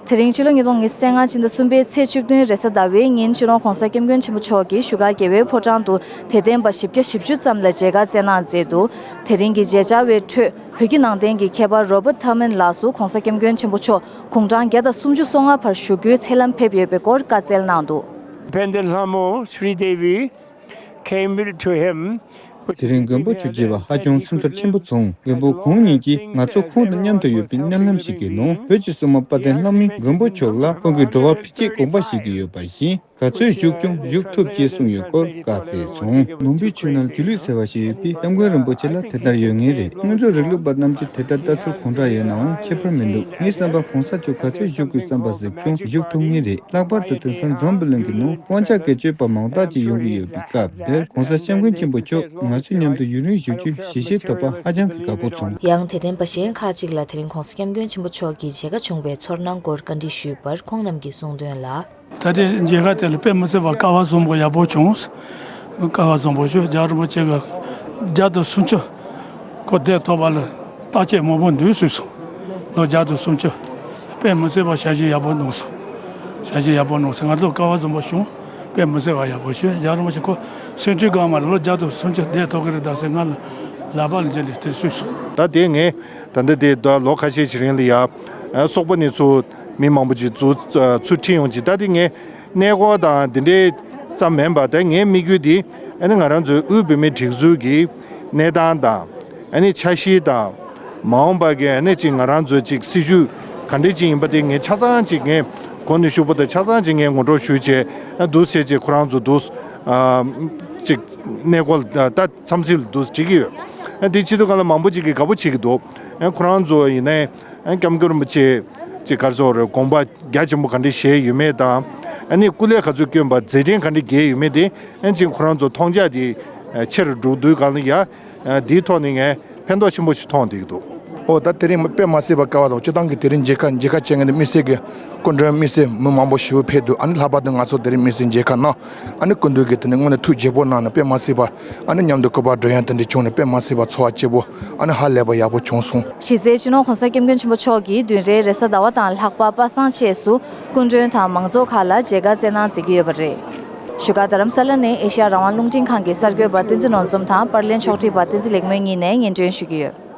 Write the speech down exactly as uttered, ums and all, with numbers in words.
དེ་རིང་ཕྱི་ལོ་ཉིས་སྟོང་ཉི་ཤུ་རྩ་ལྔ་ཕྱི་ཟླ་གསུམ་པའི་ཚེས་བཅུ་བདུན་རེས་གཟའ་ཟླ་བའི་ཉིན་སྤྱི་ནོར་༧གོང་ས་༧སྐྱབས་མགོན་ཆེན་པོ་མཆོག་གིས་བཞུགས་སྒར་རྒྱལ་བའི་ཕོ་བྲང་དུ་དད་ལྡན་པ་བཞི་བརྒྱ་བཞི་བཅུ་ཙམ་ལ་མཇལ་ཁ་བསྩལ་གནང་མཛད་འདུག་དེ་རིང་གི་མཇལ་བཅར་བའི་ཁྲོད་བོད་བརྒྱུད་ནང་བསྟན་གྱི་མཁས་པ་རོ་བྷར་ཊི་ཐར་མན་ལགས་སུ་༧གོང་ས་༧སྐྱབས་མགོན་ཆེན་པོ་མཆོག་དགུང་གྲངས་བརྒྱ་དང་སུམ་ཅུ་སོ་ལྔ་བར་བཞུགས་རྒྱུའི་ཚད་ལམ་ཕེབས་ཡོད་པའི་སྐོར་བཀའ་སྩལ་གནང་འདུག་དཔལ་ལྡན་ལྷ་མོ་Sri Devi came to him. དེ་རིང་མགོན་པོ་མཆོག་མཇལ་བ་ཧ་ཅང་སེམས་འཚབ་ཆེན་པོ་བྱུང་། མགོན་པོ་ཁོང་ཉིད་ཀྱིས་ང་ཚོ་ཁོང་དང་མཉམ་དུ་ཡོད་པའི་མནལ་ལམ་ཞིག་གི་ནང་བོད་ཀྱི་སྲུང་མ་དཔལ་ལྡན་ལྷ་མོས་མགོན་པོ་མཆོག་ལ་ཁོང་གིས་འགྲོ་བ་ཕལ་ཆེར་དགོངས་པ་བཞེས་ཀྱི་ཡོད་པ་བཞིན། ག་ཚོད་བཞུགས་ཀྱང་བཞུགས་ཐུབ་ཅེས་གསུངས་ཡོད་སྐོར་བཀའ་སྩལ་སོང་། མང་པོའི་ཆོས་ནང་སྒྱུ་ལུས་ཟེར་བ་ཞིག་ཡོད་པས། སྐྱབས་མགོན་རིན་པོ་ཆེ་ལ་དེ་ལྟར་ཡོད་ངེས་རེད། དངོས་གཙོ་རིང་ལུགས་པ་རྣམས་ཀྱིས་དེ་ལྟར་ལྟ་ཚུལ་གང་འདྲ་ཡོད་ནའང་ཁྱད་པར་མི་འདུག་ངའི་བསམ་པར་གོང་ས་མཆོག་ག་ཚོད་བཞུགས་དགོས་བསམ་པ་གཟིགས་ཀྱང་བཞུགས་ཐུབ་ངེས་རེད། ལྷག་པར་དུ་དེང་སང་འཛམ་བུ་གླིང་གི་ནང་དབང་ཆ་བཀོལ་སྤྱོད་པ་མང་དག་ཅིག་ཡོང་གི་ཡོད་པའི་སྐབས་འདིར་གོང་ས་སྐྱབས་མགོན་ཆེན་པོ་མཆོག་ང་ཚོའི་མཉམ་དུ་ཡུན་རིང་བཞུགས་རྒྱུའི་ཞལ་བཞེས་ཐོབ་པ་ཧ་ཅང་གི་དགའ་པོ་བྱུང་། ཡང་དད་ལྡན་པ་གཞན་ཁག་ཅིག་ལ་དེ་རིང་གོང་ས་སྐྱབས་མགོན་ཆེན་པོ་མཆོག་གི་མཇལ་ཁ་བྱུང་བའི་ཚོར་སྣང་སྐོར་བཀའ་འདྲི་ཞུས་པར་ཁོང་རྣམས་ཀྱིས་གསུངས་དོན་ལ། ད་ལྟའི་མཇལ་ཁ་དེ་ལ་དཔེ་མི་སྲིད་པ་སྐལ་བ་བཟང་པོ་ཡག་པོ་བྱུང་། སྐལ་བ་བཟང་པོ་ཞུ། རྒྱལ་བ་རིན་པོ་ཆེ་གི་བརྒྱ་དང་སུམ་ཅུ་སྐུ་ཚེ་ཐོག་པ་ལ་བརྟག་དཔྱད་མང་པོ་འདུག་གསུངས་སོང་། ལོ་བརྒྱ་དང་སུམ་ཅུ། དཔེ་མི་སྲིད་པ་ཞལ་བཞེས་ཡག་པོ་གནང་སོང་། ཞལ་བཞེས་ཡག་པོ་གནང་སོང་། ང་ཚོ་སྐལ་བ་བཟང་པོ་བྱུང་། དཔེ་མི་སྲིད་པ་ཡག་པོ་བྱུང་། རྒྱལ་བ་རིན་པོ་ཆེ་ཁོ་སེམས་ཁྲལ་གང་མ་རེད། ལོ་བརྒྱ་དང་སུམ་ཅུ་བསྡད་ཐུབ་ཀྱི་རེད་ད་ཟེར་ང་ལ་ལག་པ་ལ་འཇལ་ལས་དེ་གསུངས་སོང་། ད་དེ་ངས་ད་ལྟ་དེ་ད་ལོ་ཁ་ཤས་ཤིག་རིང་ལ་ཡ་སོག་པོ་ནས་ཚུར་མི་མང་པོ་ཅིག་ཚུར་ཚུར་ཁྲིད་ཡོང་ཅིག་ད་དེ་ངས་གནས་སྐོར་དང་དེ་འདྲའི་ཙམ་མིན་པ། ད་ངའི་དམིགས་ཡུལ་དེ་ཨ་ནི་ང་རང་ཚོའི་དབུས་བོད་མིའི་སྒྲིག་འཛུགས་ཀྱི་གནས་སྟངས་དང་ཨ་ནི་འཆར་གཞི་དང་མ་འོངས་པ་གི་ཨ་ནི་ཅིག་ང་རང་ཚོའི་ཅིག་སྲིད་བྱུས་ག་འདྲ་ཅིག་ཡིན་པ་དེ་ངས་ཆ་ཚང་ཅིག་ངས་གོང་ནས་ཞུས་པ་དང་ཆ་ཚང་ཅིག་ངས་ངོ་སྤྲོད་ཞུས་བྱས་ཨ་འདུག་སེ་ཅིག་ཁོ་རང་ཚོ་འདུག་ཨ་ཅིག་གནས་སྐོར་ད་འཚམས་གཟིགས་ལ་འདུག་བྲིས་ཀྱི་ཡོད། ཨ་དེ་བྱེད་དུས་གང་ལ་མང་པོ་ཅིག་གིས་དགའ་པོ་བྱེད་ཀྱི་འདུག་ཨ་ཁོ་རང་ཚོ་ཡིན་ནའི་ཨ་སྐྱབས་མགོན་རིན་པོ་ཆེ་ཅིག་ག་རེ་ཟེར་དགོས་རེད། དགོངས་པ་རྒྱ་ཆེན་པོ་ག་འདྲ་བཞེས་ཡོད་མེད་དང་ཨ་ནི་སྐུ་ལས་ག་ཚོད་བསྐྱོན་པ་མཛད་འཕྲིན་ག་འདྲ་རྒྱས་ཡོད་མེད་དེ་ཨ་ཅིག་ཁོ་རང་ཚོ་མཐོང་རྒྱ་དེ་ཆེ་རུ་འགྲོ་དུས་གང་ལ་ཡ་དེའི་ཐོག་ནས་ངས་ཕན་ཐོགས་ཆེན་པོ་ཞིག་མཐོང་བསྡད་ཀྱི་འདུག་ཨོ་ད་དེ་རིང་དཔེ་མ་སྲིད་པ་སྐལ་བ་དང་སྤྱིར་བཏང་གི་དེ་རིང་མཇལ་ཁ་མཇལ་ཁ་བྱེད་མཁན་དེ་དམིགས་བསལ་གྱི་སྐུ་མགྲོན་དམིགས་བསལ་མི་མང་པོ་ཞེ་པོ་ཕེབས་འདུག་ཨ་ནི་ལྷག་པར་དུ་ང་ཚོ་དེ་རིང་དམིགས་བསལ་མཇལ་ཁ་གནང་། ཨ་ནི་སྐུ་མདུན་གྱིས་དེ་ནི་དངོས་གནས་ཐུགས་དགྱེས་པོ་གནང་ནས་དཔེ་མ་སྲིད་པ་ཨ་ནི་མཉམ་དུ་སྐུ་པར་སྒྲོན་ཡང་དེ་འདྲ་བྱུང་ནས་དཔེ་མ་སྲིད་པ་ཚོར་བ་སྐྱིད་པོ་ཨ་ནི་ཧ་ལས་པ་ཡག་པོ་བྱུང་སོང་། གཞི་རྩའི་སྤྱི་ནོར་༧གོང་ས་༧སྐྱབས་མགོན་ཆེན་པོ་མཆོག་གིས་བདུན་རེའི་རེས་གཟའ་ཟླ་བ་དང་ལྷག་པ་པ་སངས་བཅས་སུ་སྐུ་མགྲོན་དང་མང་ཚོགས་ཁག་ལ་མཇལ་ཁ་བསྩལ་གནང་མཛད་ཀྱི་ཡོད་པ་རེད། བཞུགས་སྒར་རྡ་རམ་ས་ལ་ནས་ཨེ་ཤ་ཡ་རང་དབང་རླུང་འཕྲིན་ཁང་གི་གསར་འགོད་པ་བསྟན་འཛིན་ནོར་འཛོམས་དང་པར་ལེན་ཕྱོགས་སྒྲིག་པ་བསྟན་འཛིན་ལེགས་མོའི་གཉིས་ནས་སྙན་སྒྲོན་ཞུ་གི་ཡོད།